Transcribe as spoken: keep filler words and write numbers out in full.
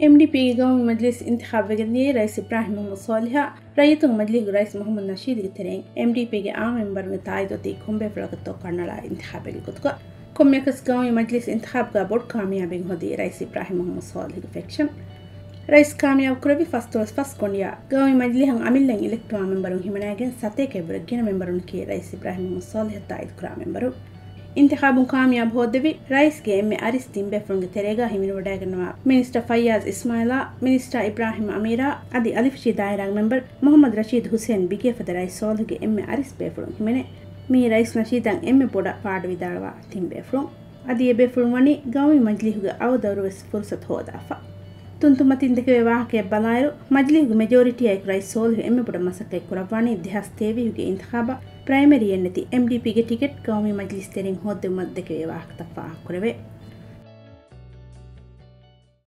އެމްޑީޕީގެ ގައުމީ މަޖިލިސް އިންތިޚާބުވެގެންދިޔައީ ރައީސް އިބްރާހިމް މުހައްމަދު ސޯލިހާ ރައްޔިތުންގެ މަޖިލީހުގެ ރައީސް މުހައްމަދު ނަޝީދުގެ ތެރެއިން އެމްޑީޕީގެ އާއްމު މެމްބަރުންގެ ތާއީދު އޮތީ ކޮންބޭފުޅަކަށްތޯ ކަނޑައަޅާ އިންތިޚާބެއްގެ ގޮތުގަ. ކޮންމެއަކަސް ގައުމީ މަޖިލިސް އިންތިޚާބުގަ ބޮޑު ކާމިޔާބެއް ހޯދީ ރައީސް އިބްރާހިމް މުހައްމަދު ސޯލިހުގެ ފެކްޝަން. ރައީސް ކާމިޔާބު ކުރެއްވި ފަސްދޮޅަސް ފަސް ގޮނޑިއަށް ގައުމީ މަޖިލީހަށް އަމިއްލައިން އިލެކްޓްވާ މެމްބަރުން ހިމަނައިގެން ސަތޭކައަށްވުރެ ގިނަ މެމްބަރުންނަކީ ރައީސް އިބްރާހިމް މުހައްމަދު ސޯލިހަށް ތާއީދުކުރާ މެމްބަރުން. އިންތިޚާބުން ކާމިޔާބު ހޯއްދެވި ރައީސްގެ އެންމެ އަރިސް ތިން ބޭފުޅުންގެ ތެރޭގަ ހިމެނިވަޑައިގަންނަވާ މިނިސްޓަރ ފައްޔާޒް އިސްމާއިލާ، މިނިސްޓަރ އިބްރާހިމް އަމީރާ އަދި އަލިފުށީ ދާއިރާގެ މެމްބަރު މުހައްމަދު ރަޝީދު ހުސެން ބިގޭ ފަދަ ރައީސް ސޯލިހުގެ އެންމެ އަރިސް ބޭފުޅުން ހިމެނޭ. މިއީ ރައީސް ނަޝީދަށް އެންމެ ބޮޑަށް ފާޑު ވިދާޅުވާ ތިން ބޭފުޅުން. އަދި އެ ބޭފުޅުން ވަނީ ގައުމީ މަޖިލީހުގެ އައު ދައުރުވެސް ފުރުސަތު ހޯދާފަ. ތުންތުންމަތިން ދެކެވޭ ވާހަކައަށް ބަލާއިރު، މަޖިލީހުގެ މެޖޯރިޓީއާއެކު ރައީސް ސޯލިހު އެންމެ ބޮޑަށް މަސައްކަތް ކުރައްވާނީ ދެހާސް ތޭވީހުގެ އިންތިޚާބަށް ޕްރައިމަރީއެއް ނެތި އެމްޑީޕީގެ ޓިކެޓް ގައުމީ މަޖިލިސް ތެރެއިން ހޯއްދެވުމަށް ދެކެވޭ ވާހަކަތައް ފާހަގަކުރެވޭ.